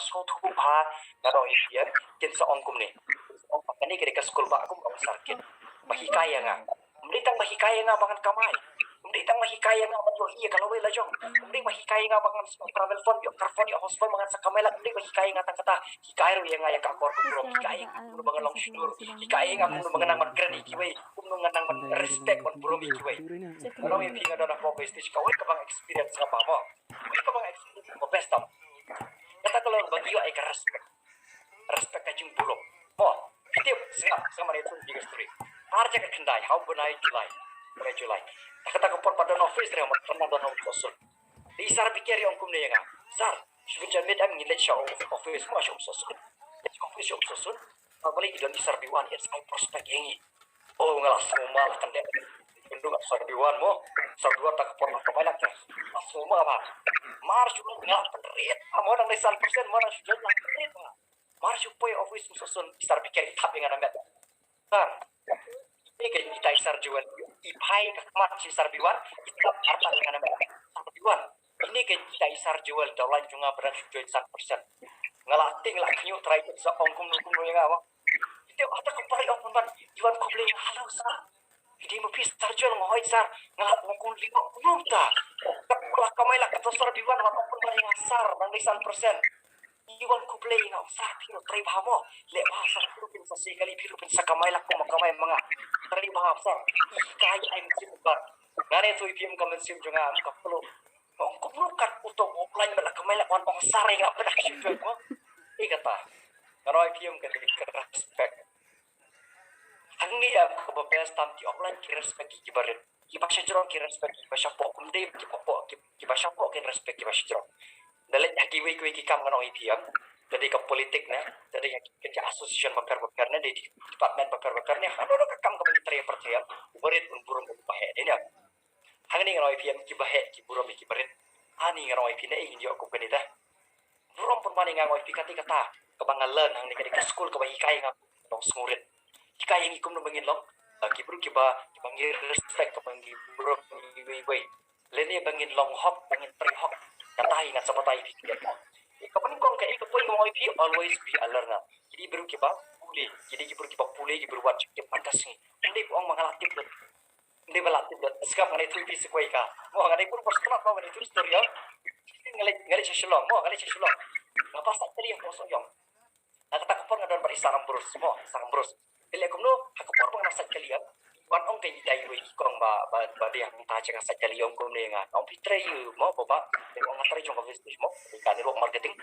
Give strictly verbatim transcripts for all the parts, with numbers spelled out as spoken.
sngewthuh bha, nga ong ïa phi, kin sa ong kumne. Ong ba kane ka dei ka skul ba kum ong sir kit. Ba hikai ïa nga. Ym dei tang ba hikai ïa nga ba ngan kamai. Ym dei tang ba hikai ïa nga ban ïohi ïa ka lawei lajong. Ym dei ba hikai ïa nga ba ngan sngewthuh travel fund, ïoh car fund, ïoh house fund, ba ngan sa kamai lad. Ym dei ba hikai ïa nga tang kata. Hikai ruh ïa nga ïa ka akor ka burom. Hikai ïa nga kumno ba ngan long shnong. Hikai ïa nga kumno ba ngan nang ban kren ïa kiwei. Kumno ngan nang ban respect ban burom ïa kiwei. Nga ong ïa phi, nga don hapoh vestige, kawei ka bang experience kaba mo. Kawei ka bang experience kaba best tam. Kata ka long ba ngi ïoh ïa ka respect. Respect ka jingburom. Mo, phi tip, sngap, sngap, mane tun bigger story. Ar ja ka khyndai, ha u bnai July. Bnai July. Ta kata ka por ba don office re, ma kata don office. Te i Sir Bikeri ong kumne ïa nga. Sir, shu ban jan miet em, ngin leit sha office mo, sha office. Leit sha office, sha office. Ba balei i don i Sir Biwan, i sa ai prospect ïa ngi. Oh, nga la sngewma la kandeh. Kynduh Sir Biwan mo. Sir Biwan ta ka por la ka bailak. Nga la sngewma ba. Mar shu nga la pynrit. Mo nang dei san percent mo nang shu jan la pynrit ba. Mar shu poi office Umsohsun, i Sir Bikeri i thap ïa nga na met. Sir, ine ka ita i Sir Joel, i phai ka khmat shi Sir Biwan, i thap artat ïa nga na met. Sir Biwan, ine ka ita i Sir Joel, downline jong nga ba dang shu join san percent. Nga la tieng la khñiuh trai sa ong kumno kumno ïa nga ba. Ite hata ka pari ong pynban, i wan khublei ïa nga, hello sir. Ite ma phi Sir Joel, nga hoi sir, nga la ong kumno ïa nga kumno ta. Ka la kamai la ka to Sir Biwan, la ong pynban ïa nga sir, nang dei san percent. I wan khublei nga, sir, phi ruh trei bha mo. Leh bha sir, phi ruh phin sa sei kali, phi ruh phin sa kamai lak kum ma kamai ma nga. Trei bha sir. I kai ai mynsiem bad. Nga ne to i phi em ka mynsiem jong nga em ka plo. Ong kumno kat uto offline ba la kamai lak wan ong sir ïa nga pynah shu joi mo. I kata. Nga roi phi em ka dei ka respect. Hangne ïa kaba best tam ki offline ki respect ki kiba rit. Kiba shajrong ki respect kiba shapoh. Ym dei kiba poh ki, kiba shapoh kin respect kiba shajrong. Da leit ha kiwei kiwei ki kam ngan ong ïa phi em. Da dei ka politik ne, da dei ka, ka association bapher bapher ne, da dei department bapher bapher ne. Hano hano ka kam kaba ngi trei pyrthei em. Uba rit un burom uba heh dei ne. Hangne ngan ong ïa phi em kiba heh ki burom ïa kiba rit. Ani ngan ong ïa phi ne, eh, ngin ïoh kum kane te. Burom pynban ïa nga, nga ong ïa phi kata kata. Kaba nga learn hangne ka dei ka skul kaba hikai ïa nga long sngewrit. Hikai ïa ngi kumno ba ngin long, ah, ki briew kiba, kiba ngi respect, kiba ngi burom ïa iwei iwei. Lane ba ngin long hok, ba ngin trei hok. Kata hi ngan sa batai ïa phi. Ïa ka pynïaid ka, ïa ka pynïaid ka ong ïa phi, always be a learner. Ki dei briew kiba pule, ki dei ki briew kiba pule, ki briew wat check tip mynta ka sngi. Ym dei ba ong ba nga la tip lut. Ym dei ba la tip lut. Sngap, nga dei tip phi sa kawei ka. Mo nga dei pur pur sngap mo nga dei tip story ïa. Nga leit, nga leit sha Shillong, mo nga leit sha Shillong. Nga ba sait kali ha Sohiong. Na kata ka por nga don bad i Sir Ambrose, mo, Sir Ambrose. Te leh kumno, ha ka por ba nga sait kali ïa. Wan ong ka ita iwei i kong ba, ba, ba dei hangta jong nga sait kali ong kumne ïa nga. Ong phi trei ïa mo ba ba. Te ong nga trei jong ka vestige mo. Te kane ruh marketing.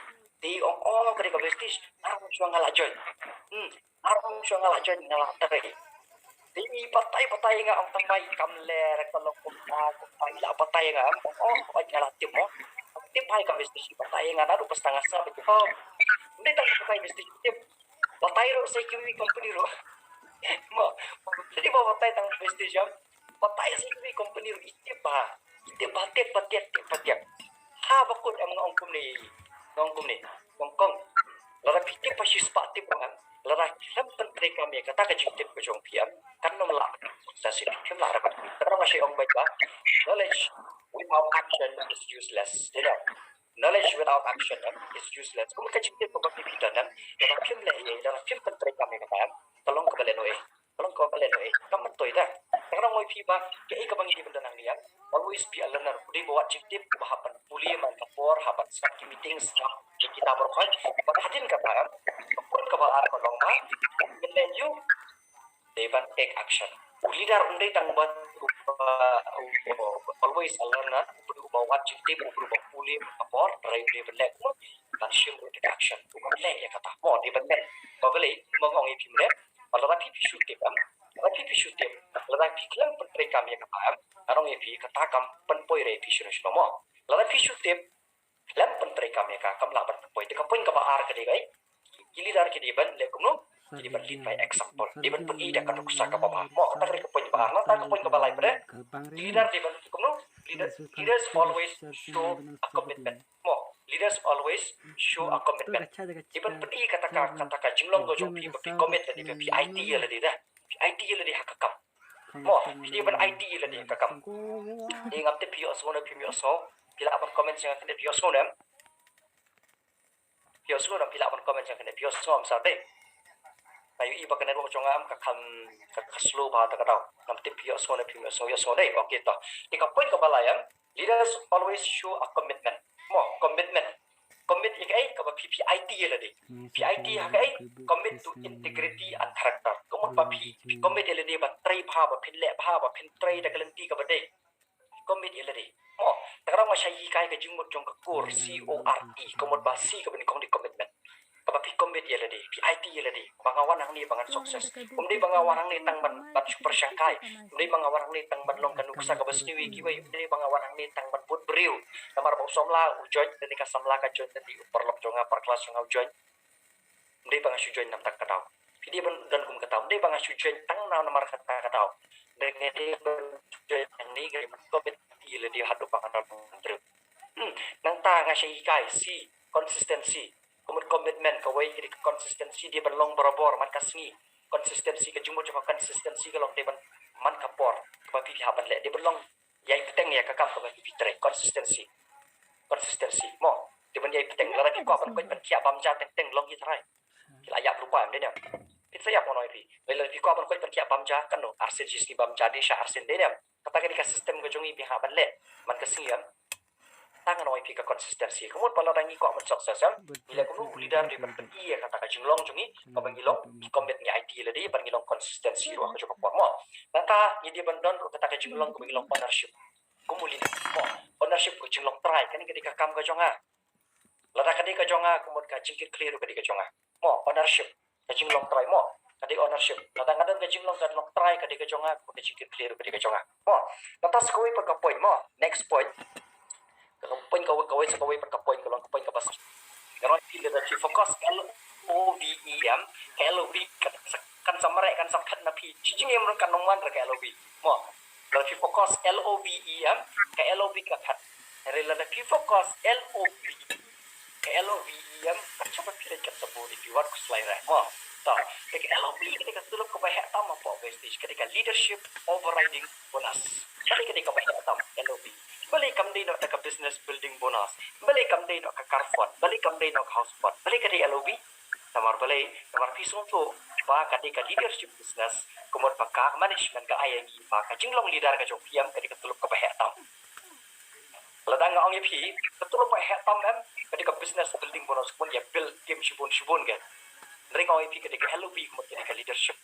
Te ong, oh, ka dei ka vestige. Nga ruh shuwa nga la join. Hmm. Nga ruh shuwa nga la join, nga la trei. Te i batai batai ïa nga, ong tang ba i kam leh, ka long kumta kumta, i la batai ïa nga. Ong, oh, nga la tip mo. Tip bha ïa ka vestige, batai ïa nga naduh ba sdang nga sah ba tip. Ym dei tang batai vestige tip. Batai ruh sa ïa kiwei ki company ruh. Mo, ym dei ba batai tang vestige em. Batai sa ïa kiwei ki company ruh, i tip bha. I tip bha, tip bha, tip, tip bha, tip. Haba kut em nga ong kumne, nga ong kumne. Ong kong. Lada phi tip ba shispah tip ba em. Lada khlem pyntreikam ïa kata ka jingtip ka jong phi em. Kan ym lah. Sa shisien khlem lah. Kan ym lah shisien ong bha ba. Knowledge without action is useless. You know? Knowledge without action em, is useless. Kum ka jingtip kaba phi don em, lada phim leh ïa, lada phim pyntreikam ïa kata em, ka long kaba lehnohei. Ka long kaba lehnohei. Kam myntoi da. Nga ong ïa phi ba kaei kaba ngi dei ban don hangne em. Always be a learner. U dei ba wad jingtip, uba hap ban pule man ka por, hap ban sngap ki meeting, sngap ki kitab baroh khoit. Bad hadien kata em, ka point kaba ar ka long ba, ngi leh ïa u dei ban take action. U leader um dei tang ba, ba, ba, always a learner, u briew uba wad jingtip, u briew uba pule man ka por, hynrei u dei ban leh kumno, ban shim ruh take action. U ban leh ïa kata. Mo, dei ban leh. Ba balei, ma nga ong ïa phi mynne, ba lada phi phi shu tip em, lada phi phi shu tip, lada phi khlem pyntreikam ïa kata em, nga ong ïa phi kata kam pynpoi re phi shuh shuh mo. Lada phi shu tip, khlem pyntreikam ïa ka, kam lah ban pynpoi. Te ka point kaba ar ka dei kaei? Ki leader ki dei ban leh kumno? Ki dei ban lead by example. Dei ban pyni da ka nuksa kaba bha. Mo, kata ka dei ka point kaba ar. Nangta ka point kaba lai pat de. Ki leader dei ban kumno? Leader, leaders always show a commitment. Mo, leaders always show a commitment. Dei ban pyni kata ka, kata ka jinglong ka jong phi ba phi commit lade, ba phi aiti ïa lade da. Phi aiti ïa lade ha ka kam. Mo, phi dei ban aiti ïa lade ha ka kam. Te ngam tip phi ïohsngew ne phim ïohsngew. Phi lah ban comment sha nga kane, phi ïohsngew ne em? Phi ïohsngew ne phi lah ban comment ïa kane, phi ïohsngew em sir dei. Nga ïohi ba ka network jong nga em ka kham, ka, ka slow bha ta ka daw. Ngam tip phi ïohsngew ne phim ïohsngew, ïohsngew dei. Okay to. Te ka point kaba lai em, leaders always show a commitment. Mo, commitment. Commit ïa kaei? Kaba phi, phi aiti ïa lade. Phi aiti ha kaei? Commit to integrity and character. Ka mut ba phi, phi commit ïa lade ban trei bha, ba phin leh bha, ba phin trei da ka lynti kaba dei. Commit ïa lade. Mo, ta ka daw nga sa hikai ka jingmut jong ka core, C O R E, ka mut ba C kaba nyngkong dei commitment. Kaba phi commit ïa lade, phi aiti ïa lade, ba nga wan hangne ba ngan success. Ym dei ba nga wan hangne tang ban, ban shu pyrshang kai. Ym dei ba nga wan hangne tang ban long ka nuksa kaba sniew ïa kiwei. Ym dei ba nga wan hangne tang ban bud briew. Namar ba u samla u join, lane ka samla ka join, lane u paralok jong nga, para klas jong nga u join. Ym dei ba nga shu join namar ta ka daw. Phi dei ban don kum kata, ym dei ba nga shu join tang na namar kata ka daw. Dei nga dei ban join hangne, nga dei ban commit ïa lade haduh ba ngan don briew. Hmm, nangta nga sa hikai, C, consistency. Ka mut commitment, kawei ka dei ka consistency, dei ban long barabor man ka sngi. Consistency, ka jingmut jong ka consistency ka long dei ban man ka por kaba phi, phi hap ban leh, dei ban long ïai bteng ïa ka kam kaba phi, phi trei. Consistency. Consistency. Mo, dei ban ïai bteng, lada phi kwah ban koit ban khiah bam ja teng teng, long hi tharai. Phi la ïap ruh pa em, dei ne em? Phin sa ïap, nga ong ïa phi. Lada phi kwah ban koit ban khiah bam ja, kano, arsien shi sngi bam ja, dei sha arsien, dei ne em? Kata ka dei ka system ka jong ngi, phi hap ban leh man ka sngi em. Tang, nga ong ïa phi, ka consistency. Ka mut ba lada ngi kwah ban success em, ngi leh kumno? U leader dei ban pyni ïa kata ka jinglong jong ngi, kaba ngi long, ngi commit, ngi aiti ïa lade, ban ngi long consistency ruh ha kajuh ka por, mo. Nangta ngi dei ban don ruh kata ka jinglong kaba ngi long ownership. Kum u leader, mo. Ownership, ka jinglong trai, kane ka dei ka kam ka jong nga. Lada ka dei ka jong nga, ka mut ka jingkitkhlieh ruh ka dei ka jong nga. Mo, ownership, ka jinglong trai, mo. Ka dei ownership. Lada nga don ka jinglong, ka long trai, ka dei ka jong nga, ka mut ka jingkitkhlieh ruh ka dei ka jong nga. Mo, nangta sa kawei pat ka point, mo. Next point. Ka point kawei, kawei sa kawei pat ka point, ka long ka point kaba sngewsih. Nga ong ïa phi, lada phi focus L O V E M, ka L O V kan sa, kan sa mareh, kan sa phet na phi. Shi jingim ruh kan ym wan ruh ka L O V. Mo. Lada phi focus L O V E M, ka L O V ka phet. Hynrei lada phi focus L O V, ka L O V E M, kan sa phet, phi leit kan sa bun, phi wan khuslai ruh. Mo. To, te ka L O V ka dei ka tulop kaba heh tam hapoh Prestige, ka dei ka leadership overriding bonus. Balei ka dei kaba heh tam, L O V? Balei kam dei noh da ka business building bonus? Balei kam dei noh ka car fund? Balei kam dei noh ka house fund? Balei ka dei L O V? Namar balei? Namar phi sngewthuh ba ka dei ka leadership business, ka mut ba ka management ka ai ïa ngi ba ka jinglong leader ka jong phi em, ka dei ka tulop kaba heh tam. Lada nga ong ïa phi, ka tulop ba heh tam em, ka dei ka business building bonus, ka mut ïa build team shibun shibun ka. Hynrei nga ong ïa phi, ka dei ka L O V, ka mut ka dei ka leadership.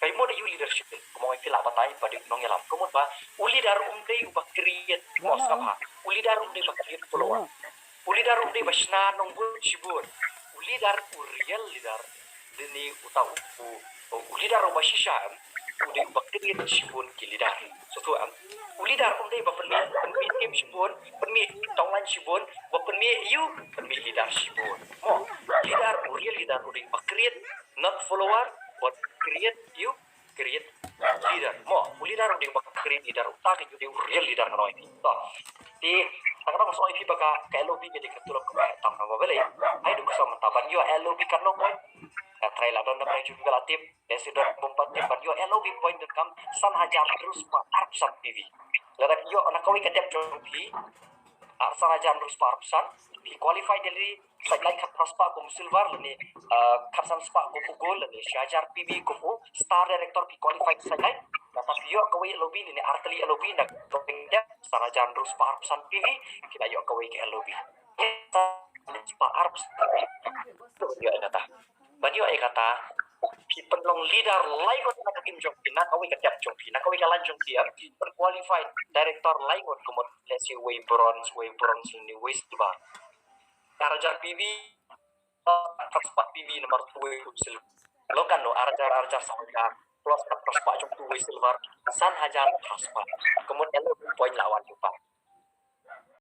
Ka mut aïu leadership, kumno phi lah batai, ba dei u nongïalam. Ka mut ba u leader um dei uba create, mo, sngap bha. U leader um dei ba create follower. U leader um dei ba shna nongbud shibun. U leader, u real leader, dei ne uta u, u, u leader uba shisha em, u dei uba create shibun ki leader. Sngewthuh em. U leader um dei ba pynmih, pynmih team shibun, pynmih downline shibun, ba pynmih ïa u, pynmih leader shibun. Mo, leader, u real leader u dei uba create, not follower, but create ïa u, create leader. Mo, u leader u dei uba create leader, uta ka u dei u real leader, nga ong ïa phi. To. Te, ta ka daw nga ong ïa phi ba ka, ka L O V ka dei ka tulop kaba heh tam, namar balei? Ai duk sa mynta ban ïoh L O V katno point? Nga try la don na pyrshang jong phi ba la tip, te sa don bun pat tip, ban ïoh L O V point donkam san hajar hynriew spah arphew san P V. Lada phi ïoh na kawei ka dep jong phi, ar san hajar hynriew spah arphew san, phi qualify Delhi, sa lai khatphra spah kum silver, lane, ah, khatsan spah kum u gold, lane shi hajar P V kum u star director, phi qualify sa lai. Nangta phi ïoh kawei L O V, lane artylli L O V, na kawei dep, san hajar hynriew spah arphew san P V, phi la ïoh kawei ka L O V. Spah arphew san P V. Ïoh ïa kata. Ban ïoh ïa kata, phi pynlong leader lai ngut na ka team jong phi, na kawei ka dep jong phi, na kawei ka line jong phi, phi pyn qualify director lai ngut, ka mut, let's say, wei bronze, wei bronze, lane wei silver. Ar hajar P V, ar spah P V namar tu wei tu silver. Long katno, ar hajar, ar hajar saw hajar, plus ar spah jong tu wei silver, san hajar ar spah. Ka mut L O V point la wan ïa u pat.